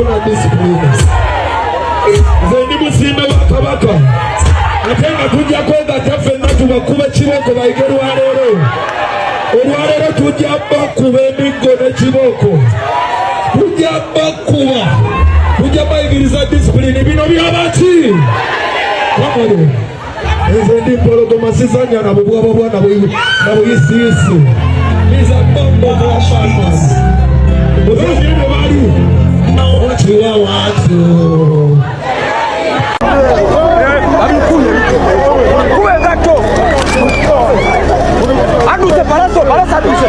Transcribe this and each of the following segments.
kufuna disipulini. Nze ndi musimbe wa Kabaka, ate nga tujja kwegatta ffenna tubakuba kibooko bayige lwaleero. Olwaleero tujja bakuba emiggo ne kibooko, tujja bakuba, tujja bayigiriza disipulini. Bino byabaki kamole? Nze ndi mpologoma, sizanya na bubwababwa na buyisiyisi. Niza bombo bwabana muzanye bali wakiwa watu. Aduse Palaso, Palaso aduse.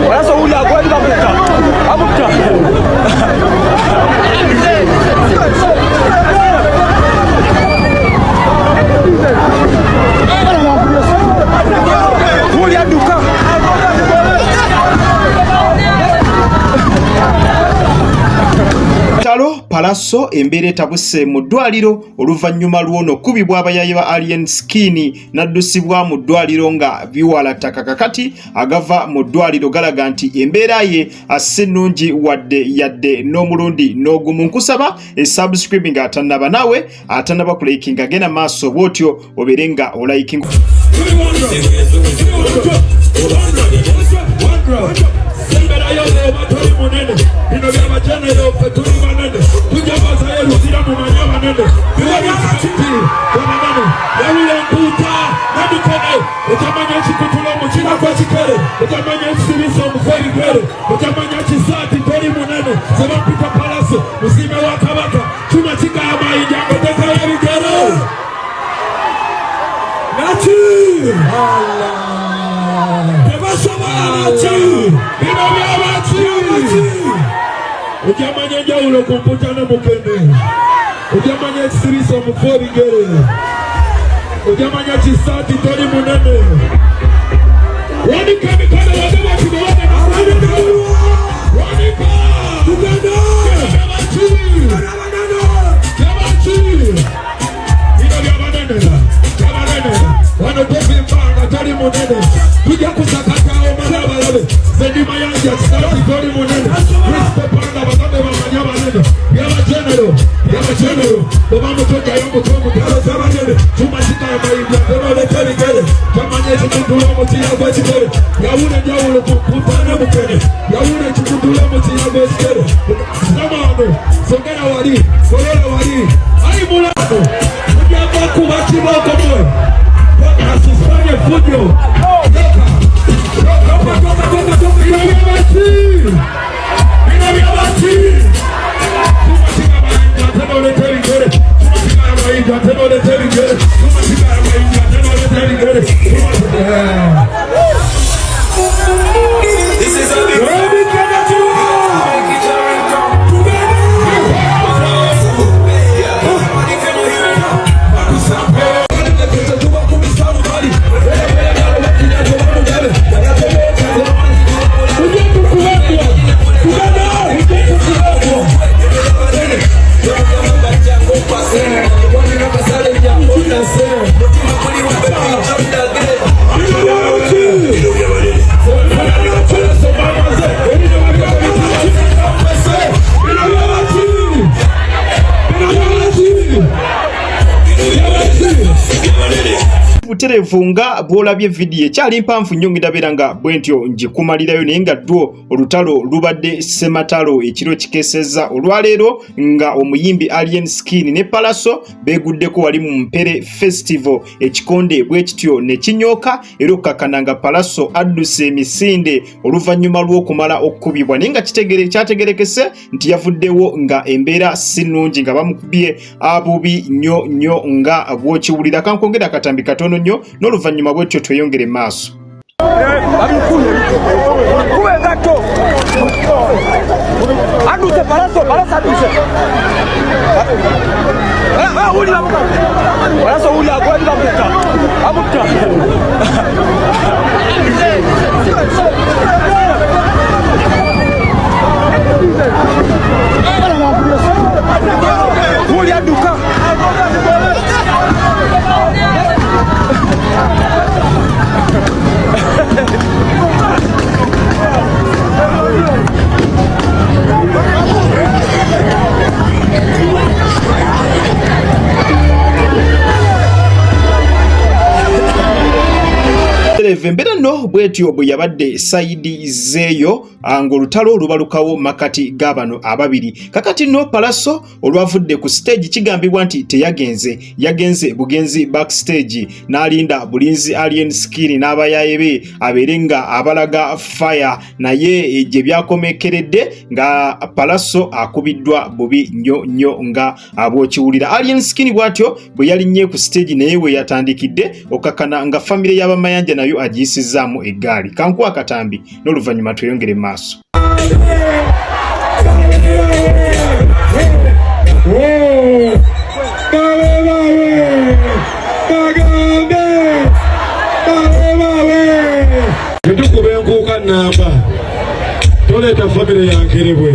Palaso uli agwali bamuta. Amuta. Uli aduka. Talo Palaso embeera etabuse mu ddwaliro oluvannyuma lw'ono okukubibwa abayaaye ba Alien Skin n'addusibwa mu ddwaliro nga biwala ttaka. Kakati agava mu ddwaliro galaga nti embeera ye si nnungi wadde yadde n'omulundi n'ogumu. Nkusaba esubscribing atannaba, naawe atannaba kulikinga, genda maaso bw'otyo obeere nga olikinga. Semberayo oba toli munene, bino byabajenero, ffe tuli banene, tujja bazayo luzira mumanye abanene biwabiti abanene yawula empuuta namukene otamanya ekikutula omukira gwekikere, otamanya ekisibisa omufu ebigere, otamanya kisaati toli munene. Zebampita Palaso, musiime wa Kabaka, kyuma kigaya mayinja ngotekayo ebigere naki tebasobola naki bino byabaki. Ojamanya enjawulo ku mputa ne mukene, ojamanya ekisibisa omufu ebigere, ojamanya kisaati toli munene. Wanika emikono wage bati wanika. Tugenda byabaki, byabaki, bino byabanene, byabanene. Wano tovimbanga toli munene, tujja kusakata omala abalabe. Zendima yanja kisaati toli munene, Kristo panga bagambe bamanya banene byabajenero, byabajenero. Oba mutojayo omutwe omutalo z'abanene, kyuma kigaya mayinja tenoleka ebigere, tamanya ekikutula omukira gw'ekigere, yawula enjawulo ku mputa ne mukene, yawula ekikutula omukira gw'ekigere. Samaano sogera wali solola wali ayi mulano tujja bakuba kibooko mwe asifanye fujo. Toka, toka, toka, toka, toka. Bino byabaki? Bino byabaki? Tenoleta ebigere, mayinja tenoleta ebigere, mayinja tenoleta ebigere. This is a big Butereevu nga bw'olabye vidiyo ekyali mpanvu nnyo, ngenda nga bwe ntyo ngikumalirayo, naye nga ddwo olutalo lubadde ssematalo ekiro kikeesezza olwaleero nga omuyimbi Alien Skin ne Palaso beeguddeko wali mu Mpere Festival, ekikonde bwe kityo ne kinyooka era okukkakkana nga Palaso adduse emisinde oluvannyuma lw'okumala okukubibwa, naye nga kyategerekese nti yavuddewo nga embeera si nnungi, nga bamukubye abubi nnyo nnyo nga bw'okiwulira. Kankwongera akatambi katono nnyo n'oluvannyuma bwetyo tweyongere maaso. Kuba engatto. Aduse Palaso, Palaso aduse. Uli Palaso uli agwali bamuta. Amuta. Uli aduka. nno bwetyo bwe yabadde sayidi zeeyo ng'olutalo lubalukawo makati ga bano ababiri. Kakati nno Pallaso olwavudde ku stage kigambibwa nti teyagenze, yagenze bugenzi backstage n'alinda bulinzi Alien Skin n'abayaaye be abeere nga abalaga fire, naye gye byakomekeredde nga Pallaso akubiddwa bubi nnyo nnyo nga bw'okiwulira. Alien Skin bw'atyo bwe yalinnye ku stage naye we yatandikidde okakana nga famire y'abamayanja nayo agiyisizzaamu eggaali. Kankuwa akatambi n'oluvannyuma tweyongere mu maaso. Tetukuba enkuuka nnamba, toleeta famire ya Nkerebwe.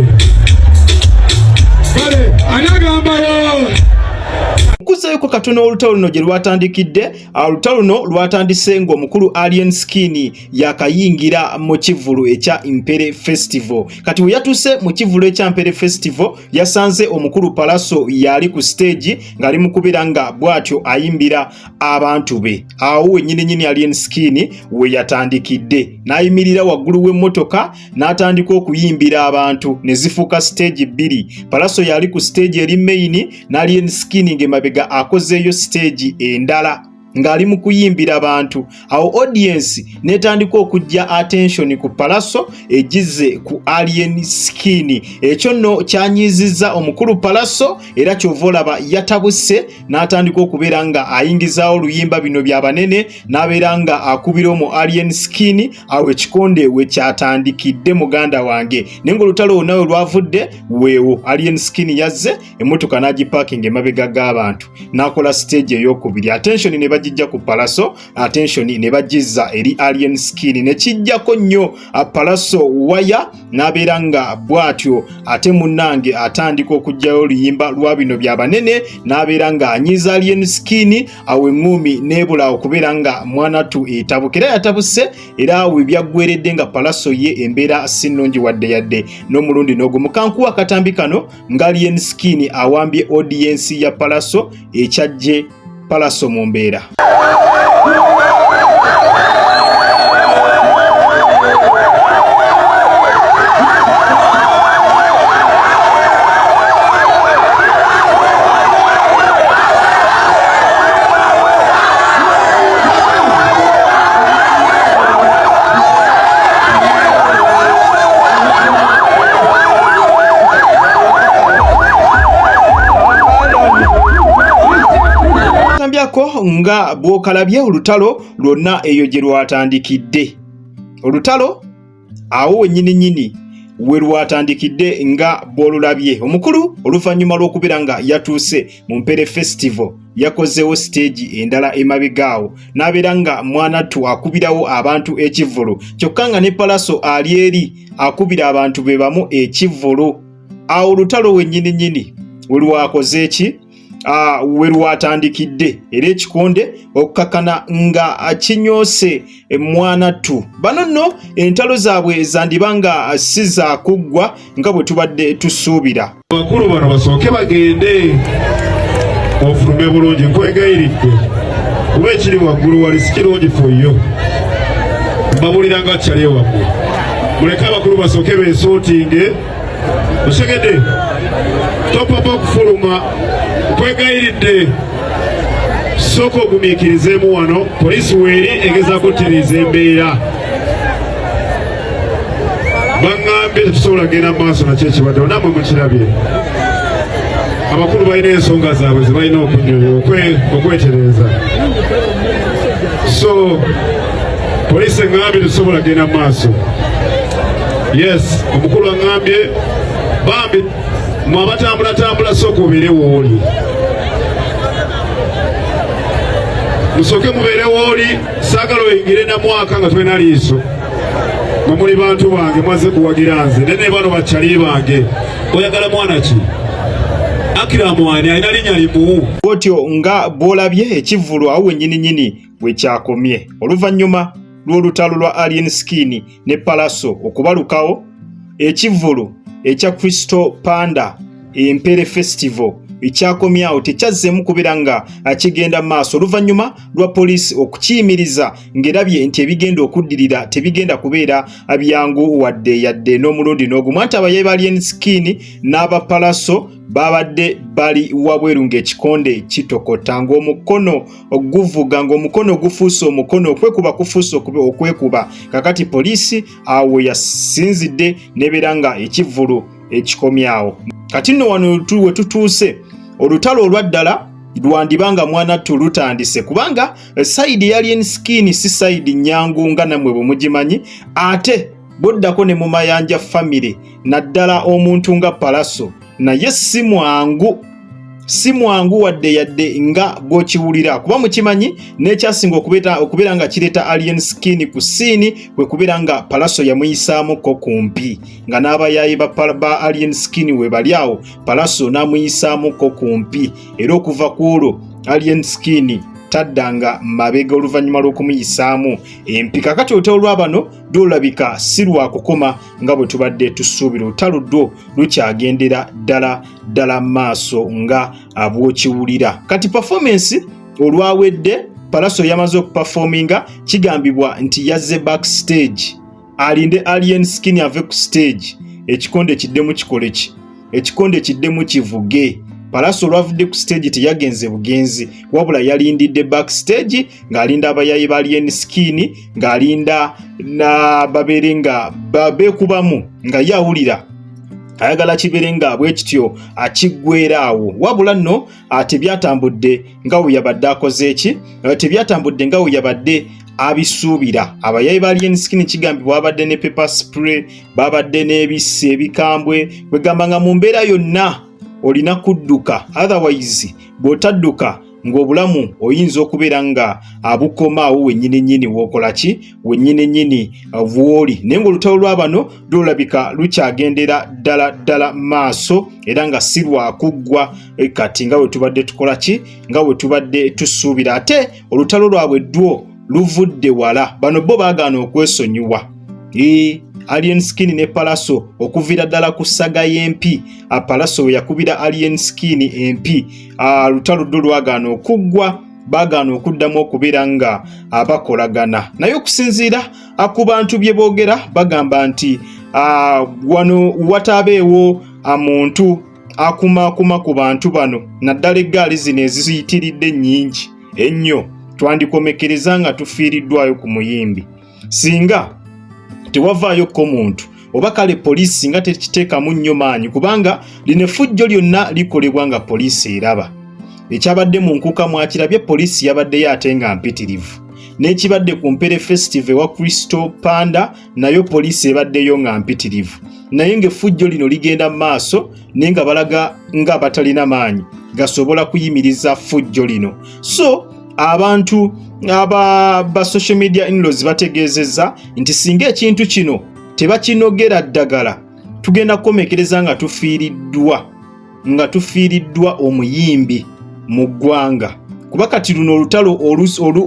Kale ani agambayo? Okuzzayoko katono olutalo luno gye lwatandikidde. Olutalo luno lwatandise ng'omukulu Alien Skin yakayingira mu kivvulu ekya Mpere Festival. Kati we yatuuse mu kivvulu ekya Mpere Festival yasanze omukulu Pallaso yali ku stage ng'ali mu kubeera nga bw'atyo ayimbira abantu be. Awo wennyini nnyini Alien Skin we yatandikidde n'ayimirira waggulu w'emmotoka n'atandika okuyimbira abantu ne zifuuka siteegi bbiri. Pallaso yali ku siteegi eri main n'Alien Skin ng'emabega akozeeyo siteegi endala ng'ali mu kuyimbira bantu. Awo audience n'etandika okujja attention ku Pallaso egize ku Alien Skin. Ekyo nno kyanyiizizza omukulu Pallaso era ky'ova olaba yatabuse n'atandika okubeera nga ayingizaawo oluyimba bino bya banene n'abeera nga akubira omu Alien Skin. Awo ekikonde we kyatandikidde muganda wange, naye ng'olutalo wonna we lwavudde weewo Alien Skin yazze emmotoka n'agipaakinga emabega g'abantu n'akola siteegi ey'okubiri. Attention ne bagijja ku Pallaso, attention ne bagizza eri Alien Skin ne kijjako nnyo Pallaso waya n'abeera nga bw'atyo ate munnange atandika okuggyayo oluyimba lwa bino bya banene n'abeera nga anyiiza Alien Skin. Awo eŋŋuumi n'ebula okubeera nga mwanattu etabuka, era yatabuse, era awo ebyaggweredde nga Pallaso ye embeera si nnungi wadde yadde n'omulundi n'ogumu. Kankuwa akatambi kano nga Alien Skin awambye odiyensi ya Pallaso ekyajje Pallaso mu mbeera. Ko nga bw'okalabye olutalo lwonna eyo gye lwatandikidde. Olutalo awo wennyini nnyini we lwatandikidde nga bw'olulabye. Omukulu oluvannyuma lw'okubeera nga yatuuse mu Mpere Festival yakozeewo siteegi endala emabega awo n'abeera nga mwanattu akubirawo abantu ekivvulu, kyokka nga ne Pallaso ali eri akubira abantu be bamu ekivvulu. Awo olutalo wennyini nnyini we lwakoze ki? We lwatandikidde era ekikonde okukakana nga kinyoose mwanattu. Bano nno entalo zaabwe zandiba nga si za kuggwa nga bwe tubadde tusuubira. Abakulu bano basooke bagende ofulume bulungi, nkwegayiridde, kuba ekiri waggulu wali si kirungi for yo. Mbabulira nga kyali ewammwe, muleke abakulu basooke beesootinge. Osegedde topapa okufuluma, nkwegayiridde, sooka ogumiikirizeemu wano, poliisi weeri egezaako otereeza embeera. Baŋŋambye tetusobola kugenda mu maaso nakyo ekibaddewo, nammwe mukirabye. Abakulu balina ensonga zaabwe ze balina okunyonyola okwetereeza, so poliisi eŋŋambye tetusobola kugenda mu maaso. Yes, omukulu aŋŋambye bambi mwe abatambulatambula sooka obeere wooli, musooke mubeere wooli, saagala oyingire na mwaka nga tolina liiso. Mwe muli bantu bange, mwazze kuwagira nze, naye ne bano bakyali bange. Oyagala mwana ki? Akiramu ani alina linnya limu? Bw'otyo nga bw'olabye ekivvulu awo wennyini nnyini we kyakomye oluvannyuma lw'olutalo lwa Alien Skin ne Pallaso okubalukawo. Ekivvulu ekya Crystal Panda Empere Festival ekyakomyawo tekyazzeemu kubeera nga kigenda maaso oluvannyuma lwa poliisi okukiyimiriza ng'erabye nti ebigenda okuddirira tebigenda kubeera byangu wadde yadde n'omulundi n'ogumu. Anti abayayi ba Alien Skin n'aba Pallaso babadde bali wabweru ng'ekikonde kitokota, ng'omukono guvuga, ng'omukono gufuuse omukono, okwekuba kufuuse okwekuba. Kakati poliisi awo yasinzidde nebeera nga ekivvulu ekikomyawo. Kati nno wano we tutuuse, olutalo olwaddala lwandiba nga mwanattu lutandise, kubanga side ya Alien Skin si side nnyangu nga nammwe bwe mugimanyi. Ate bwoddako ne mu Mayanja family, naddala omuntu nga Pallaso, naye si mwangu, si mwangu wadde yadde nga bw'okiwulira, kuba mukimanyi n'ekyasinga okubeera nga kireeta Alien Skin ku scene kwe kubeera nga Pallaso yamuyisaamuko kumpi, nga n'abayaayi ba Alien Skin we bali awo, Pallaso n'amuyisaamuko kumpi, era okuva ku olwo Alien Skin taddanga mabega oluvannyuma lw'okumuyisaamu empi. Kakati olutalo lwa bano lwolabika si lwakukoma nga bwe tubadde tusuubira. Olutalo lwo lukyagendera ddala ddala maaso nga bw'okiwulira. Kati performance olwawedde, Pallaso yamaze okuperforminga, kigambibwa nti yazze backstage alinde Alien Skin ave ku stage, ekikonde kiddemu kikole ki, ekikonde kiddemu kivuge. Pallaso olwavudde ku stage teyagenze bugenzi, wabula yalindidde backstage ng'alinda abayayi ba Alien Skin, ng'alinda na babeere nga beekubamu, nga ye awulira ayagala kibeere nga bwe kityo akiggwera awo. Wabula nno tebyatambudde nga bwe yabadde akoze eki, tebyatambudde nga bwe yabadde abisuubira. Abayayi ba Alien Skin kigambibwa babadde ne pepper spray, babadde n'ebisi ebikambwe, kwegamba nga mu mbeera yonna olina kudduka, otherwise bw'otadduka ng'obulamu oyinza okubeera nga abukoma awo wennyini nnyini w'okola ki, wennyini nnyini bw'oli. Naye ng'olutalo lwa bano lulabika lukyagendera ddala ddala maaso, era nga si lwakuggwa kati nga bwe tubadde tukola ki, nga bwe tubadde tusuubira. Ate olutalo lwabwe ddwo luvudde wala. Bano bo baagaana okwesonyiwa, Alien Skin ne Pallaso, okuviira ddala ku saga y'empi, Pallaso we yakubira Alien Skin empi. Lutalo ddo lwagaana okuggwa, baagaana okuddamu okubeera nga abakolagana. Naye okusinziira ku bantu bye boogera, bagamba nti wano wataabeewo muntu akumaakuma ku bantu bano, naddala eggaali zino eziyitiridde ennyingi ennyo, twandikomekereza nga tufiiriddwayo ku muyimbi singa tewavaayo ko muntu, oba kale poliisi singa tekiteekamu nnyo maanyi, kubanga lino effujjo lyonna likolebwa nga poliisi eraba. Ekyabadde mu nkuuka mwakirabye, poliisi yabaddeyo ate nga mpitirivu. N'ekibadde ku Mpere Festival ewa Crystal Panda, nayo poliisi ebaddeyo nga mpitirivu, naye ng'effujjo lino ligenda mu maaso, naye nga balaga nga batalina maanyi gasobola kuyimiriza ffujjo lino. So abantu aba ba social media inlaws bategeezezza nti singa ekintu kino tebakinogera ddagala, tugenda kukomekereza nga tufiiriddwa omuyimbi mu ggwanga, kuba kati luno olutalo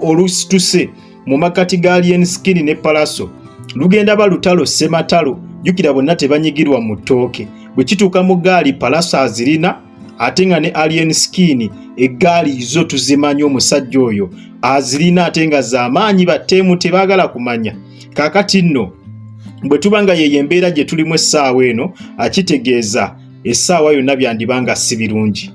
olusituse mu makati ga Alien Skin ne Pallaso lugenda ba lutalo ssematalo. Jjukira bonna tebanyigirwa mu ttooke. Bwe kituuka mu ggaali, Pallaso azirina, ate nga ne Alien Skin eggaali zo tuzimanyi, omusajja oyo azirina ate nga z'amaanyi, batteemu tebaagala kumanya. Kaakati nno bwe tuba nga yeyo embeera gye tulimu essaawa eno, akitegeeza essaawa yonna byandiba nga si birungi.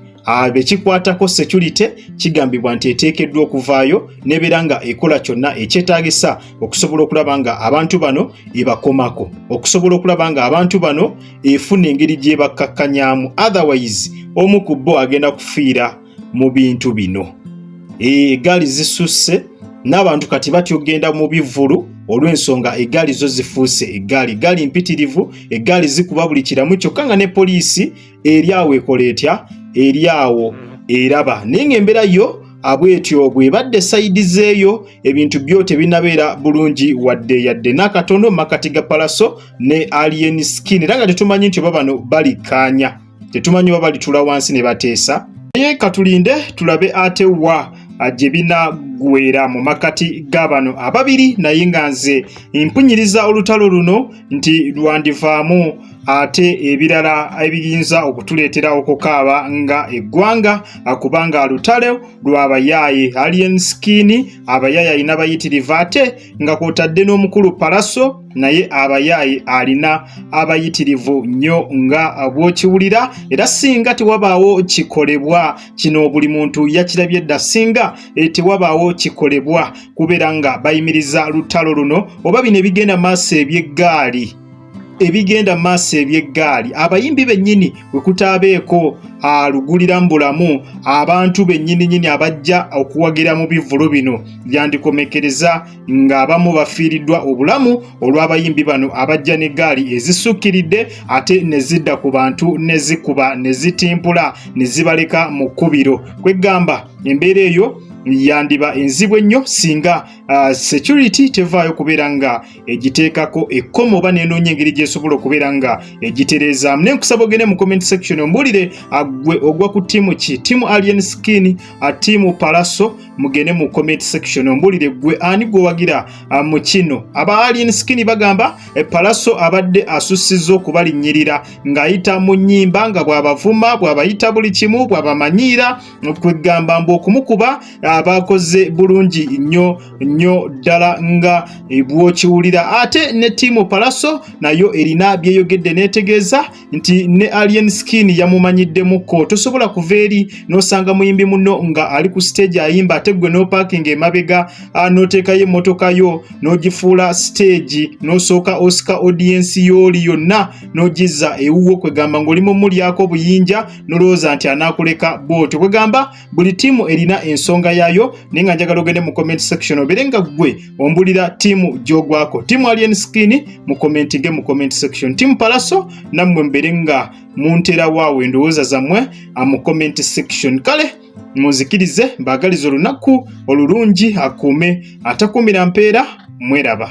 Bekikwatako security kigambibwa nti eteekeddwa okuvaayo nebeera nga ekola kyonna ekyetaagisa okusobola okulaba nga abantu bano ebakomako, okusobola okulaba nga abantu bano efuna engeri gye bakkakkanyaamu, otherwise omu ku bo agenda kufiira mu bintu bino. Eggaali zisusse n'abantu kati batya okugenda mu bivvulu olw'ensonga eggaali zo zifuuse eggaali, eggaali mpitirivu, eggaali zikuba buli kiramu, kyokka nga ne poliisi eri awo ekola etya? Eri awo eraba. Naye ng'embeera yo abwetyo bw'ebadde side zeeyo, ebintu byo tebinabeera bulungi wadde yadde n'akatono makati ga Pallaso ne Alien Skin, era nga tetumanyi nti oba bano balikkaanya, tetumanyi oba balitula wansi ne bateesa. Naye katulinde tulabe ate wa gye binaggwera mu makati ga bano ababiri. Naye nga nze mpunyiriza olutalo luno nti lwandivaamu. ate ebirala ebiyinza okutuleetera okukaaba nga eggwanga kubanga lutalo lw'abayaaye. Alien Skin abayaaye alina bayitirivu ate nga kwotadde n'omukulu Pallaso naye abayaaye alina abayitirivu nnyo nga bw'okiwulira, era singa tewabaawo kikolebwa kino buli muntu yakirabye dda, singa tewabaawo kikolebwa kubeera nga bayimiriza lutalo luno oba bino ebigenda maaso eby'eggaali ebigenda maaso eby'eggaali abayimbi bennyini we kutaabeeko alugulira mu bulamu abantu bennyini nyini abajja okuwagira mu bivvulu bino byandikomekereza ng'abamu bafiiriddwa obulamu olw'abayimbi bano abajja n'eggaali ezisukkiridde ate ne zidda ku bantu ne zikuba ne zitimpula ne zibaleka mu kkubiro. Kweggamba embeera eyo yandiba enzibu ennyo singa security tevaayo kubeera nga egiteekako ekkomo oba n'enoonya engeri gy'esobola okubeera nga egitereezaamu. Naye nkusaba ogende mu comment section ombuulire gwe ogwa ku ttiimu ki, ttiimu Alien Skin, ttiimu Pallaso. Mugende mu comment section ombuulire gwe ani gwewagira mu kino. Aba Alien Skin bagamba Pallaso abadde asussizza okubalinnyirira ng'ayita mu nnyimba nga bw'abavuma, bw'abayita buli kimu, bw'abamanyiira, kwegamba mbu okumukuba abakoze bulungi nnyo nnyo ddala nga bw'okiwulira. Ate ne ttiimu Pallaso nayo erina byeyogedde n'etegeeza nti ne Alien Skin yamumanyiddemukko, tosobola kuva eri n'osanga muyimbi munno nga ali ku stage ayimba ate gwe n'opaakinga emabega n'oteekayo emmotoka yo n'ogifuula stage n'osooka osika audience y'oli yonna n'ogizza ewuwo, kwegamba ng'oli mumulyako obuyinja n'olowooza nti anaakuleka bw'otyo. Kwegamba buli ttiimu erina ensonga yaayo, naye nga njagala ogende mu comment section obeere nga ggwe ombulira ttiimu gy'ogwako. Ttiimu Alien Skin mukomentinge mu comment section, ttiimu Pallaso nammwe mubeere nga munteera waawo endowooza zammwe mu comment section. Kale munzikirize mbaagaliza olunaku olulungi, akuume atakuumira mpeera, mweraba.